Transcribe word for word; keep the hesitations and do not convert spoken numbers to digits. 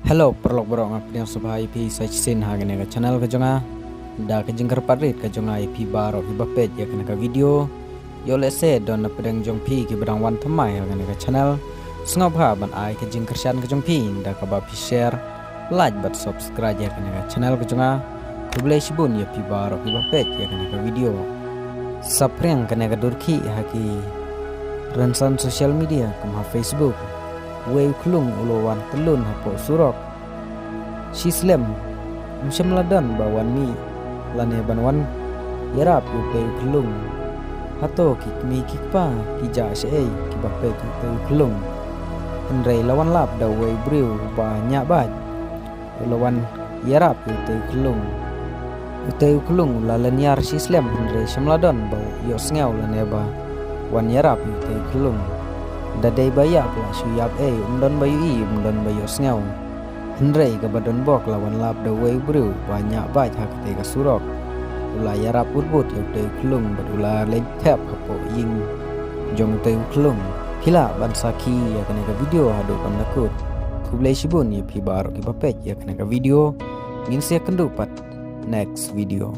Hello, paralok baroh, nga pdiang sngewbha ïa phi sa shisien ha kane ka channel ka jong nga. Da ka jingkyrpad rit ka jong nga ïa phi baroh kiba peit ïa kane ka video. Ïoh lehse don na pdeng jong phi kiba dang wan thymmai ha kane ka channel, sngewbha ban ai ka jingkyrshan ka jong phi da kaba phi share, like bad subscribe ïa kane ka channel ka jong nga. Khublei shibun ïa phi baroh kiba peit ïa kane ka video. Saphriang kane ka dur khih ha ki rynsan social media kum ha Facebook, uwei u khyllung u la wan tyllun hapoh surok. Shi slem, ym shym la don ba wan mih lane ban wan ïarap ïa utei u khyllung. Hato ki kmie ki kpa ki jah shaei kiba peit ïa utei u khyllung? Hynrei la wan lap da uwei u briew uba ñiah bait, u la wan ïarap ïa utei u khyllung. Utei u khyllung u la lyniar shi slem hynrei shym la don ba ïohsngew lane ba wan ïarap ïa utei u khyllung. Da dei ba ïap la shu ïap ei, ym don ba ïohi, ym don ba ïohsngew. Hynrei kaba donbok la wan lap da uwei u briew ba ñiah bait ha katei ka surok. U la ïarap utbud ïa utei u khyllung bad u la leit thep hapoh ïing jong utei u khyllung. Phi lah ban sakhi ïa kane ka video haduh ban da kut. Khublei shibun ïa phi baroh kiba peit ïa kane ka video. Ngin sa ïakynduh pat next video.